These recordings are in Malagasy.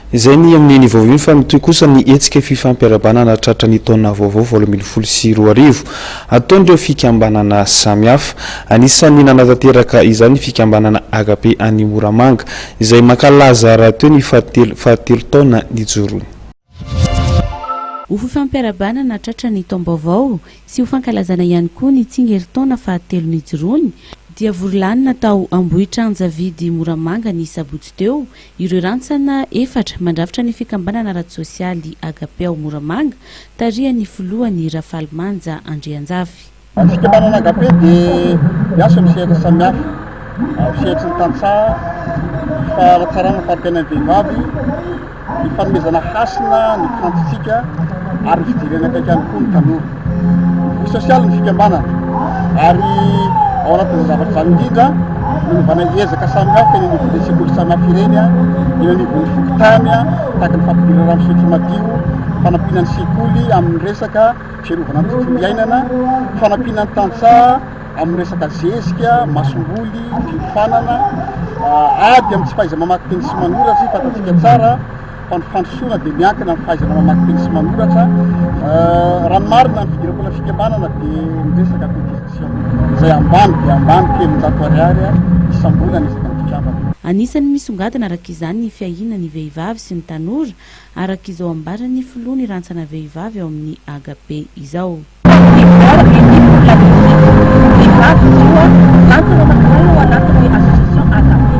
Izay ny amin'iny vaovao iny fa mitohy kosa ny hetsika fifampiarahabana nahatratra ny taona vaovao 2018 ataon'ireo fikambanana samihafa. Anisan'ny nanatanteraka izany ny fikambanana Agape any Moramanga izay mankalaza rahateo ny fahatelo fahatelo taona nijoroany. Ho fifampiarahabana nahatratra ny taom-baovao sy ho fankalazana ihany koa ny tsingerin-taona fahatelo nijoroany dia vory lanona tao Ambohitranjavidy Moramanga ny sabotsy teo ireo rantsana efatra mandrafitra ny fikambanana ara-tsosialy Agape ao Moramanga tarihan'ny filohany Rafalimanja Andrianjafy. Ny fikambanana Agape dia miasa amin'ny sehatra samihafa, amin'ny sehatry ny tantsaha, ny fanatsarana ny fari-piainan'ny vehivavy, ny fanomezana hasina ny kantontsika ary ny fijerena akaiky ihany koa ny tanora. Mivoy sosialy ny fikambanana ary ao anatin'izay zavatra izany indrindra no nanaovana ezaka samihafa eny anivon'ireny sekoly samihafa ireny, eny anivon'ny fokontany tahaka ny fampidirana rano fisotro madio, fanampiana ny sekoly amin'ny resaka fiarovana ny tontolo iainana, fanampiana ny tantsaha amin'ny resaka zezika, masomboly, fiofanana, ady amin'ny tsy fahaiza-mamaky teny sy manoratra, fantatsika tsara fa ny fandrosoana dia miankina amin'ny fahaizana mamaky teny sy manoratra. Raha ny marina, ny fidiram-bolan'ny fikambanana dia miresaka cotisation izay ambany dia ambany, 300 ariary isam-bolana isaky ny mpikambana. Anisan'ny misongadina araka izany ny fiahiana ny vehivavy sy ny tanora, araka izao ambaran'ny filoha ny rantsana vehivavy ao amin'ny Agape izao. Leader et pour la musique, vehivavy izy io, rantsana anankiray ao anatin'ny association Agape.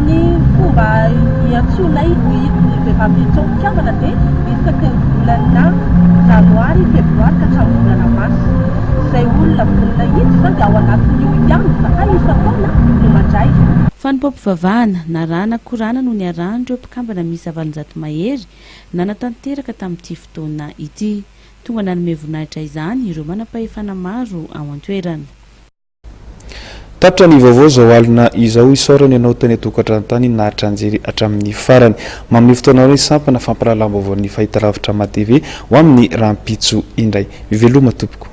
Ny fomba iantsoanay ny vehivavy rehetra ho mpikambana dia isaky ny volana janoary, febroary ka hatramin'ny volana marsa. Izay olona vonona hiditra izany dia ao anatin'io ihany izahay isan-taona no mandray. Fanompoam-pivavahana narahana korana no niarahan'ireo mpikambana miisa 800 mahery nanatanteraka tamin'ity fotoana ity. Tonga nanome voninahitra izany ireo manam-pahefana maro ao an-toerana. Tapitra ny vaovao izao alina izao. Isaorana ianao tany an-tokantrano tany naharitra nijery hatramin'ny farany. Manome fotoana anao ny sampana fampahalalam-baovaon'ny fahitalavitra MATV ho amin'ny rahampitso indray. Miveloma tompoko.